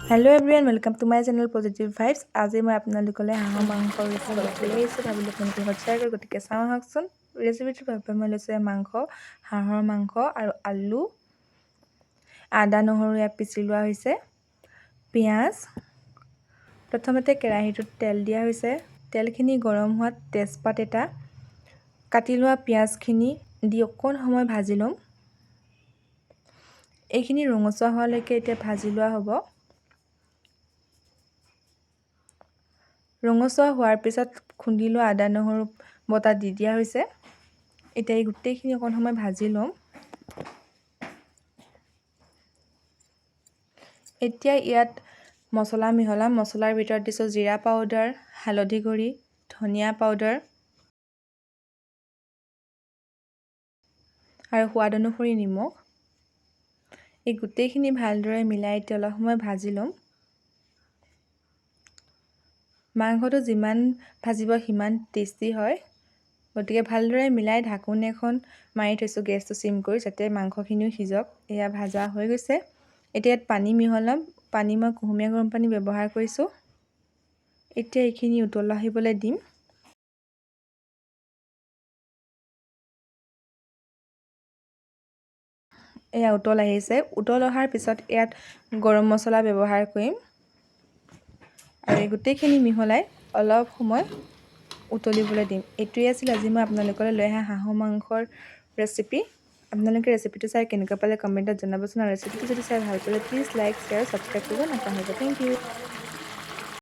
Hello everyone, welcome to my channel Positive Vibes. আজি মই আপোনালোকলৈ হাঁহৰ মাংসৰ ৰেচিপি অলপ লৈ আহিছোঁ। ভাবিলোঁ আপোনালোকৰ লগত শ্বেয়াৰ কৰোঁ, গতিকে চাওঁ আহকচোন। ৰেচিপিটোৰ বাবে মই লৈছোঁ মাংস, হাঁহৰ মাংস আৰু আলু, আদা নহৰু ইয়াত পিচি লোৱা হৈছে, পিঁয়াজ। প্ৰথমতে কেৰাহীটোত তেল দিয়া হৈছে। তেলখিনি গৰম হোৱাত তেজপাত এটা, কাটি লোৱা পিঁয়াজখিনি দি অকণ সময় ভাজি ল'ম। এইখিনি ৰঙচুৱা হোৱালৈকে এতিয়া ভাজি লোৱা হ'ব। ৰঙচুৱা হোৱাৰ পিছত খুন্দি লোৱা আদা নহৰু বটা দি দিয়া হৈছে। এতিয়া এই গোটেইখিনি অকণ সময় ভাজি ল'ম। এতিয়া ইয়াত মছলা মিহলাম। মছলাৰ ভিতৰত দিছোঁ জিৰা পাউডাৰ, হালধি গুড়ি, ধনিয়া পাউডাৰ আৰু সোৱাদ অনুসৰি নিমখ। এই গোটেইখিনি ভালদৰে মিলাই এতিয়া অলপ সময় ভাজি ল'ম। মাংসটো যিমান ভাজিব সিমান টেষ্টি হয়, গতিকে ভালদৰে মিলাই ঢাকোন এখন মাৰি থৈছোঁ গেছটো চিম কৰি, যাতে মাংসখিনিও সিজক। এয়া ভাজা হৈ গৈছে। এতিয়া ইয়াত পানী মিহলাম। পানী মই কুহুমীয়া গৰম পানী ব্যৱহাৰ কৰিছোঁ। এতিয়া এইখিনি উতল আহিবলৈ দিম। এয়া উতল আহিছে। উতল অহাৰ পিছত ইয়াত গৰম মছলা ব্যৱহাৰ কৰিম আৰু এই গোটেইখিনি মিহলাই অলপ সময় উতলিবলৈ দিম। এইটোৱে আছিল আজি মই আপোনালোকলৈ লৈ অহা হাঁহৰ মাংসৰ ৰেচিপি। আপোনালোকে ৰেচিপিটো চাই কেনেকুৱা পালে কমেণ্টত জনাবচোন, আৰু ৰেচিপিটো যদি চাই ভাল পালে প্লিজ লাইক, শ্বেয়াৰ, ছাবস্ক্ৰাইব কৰিব নাপাহৰিব। Thank you.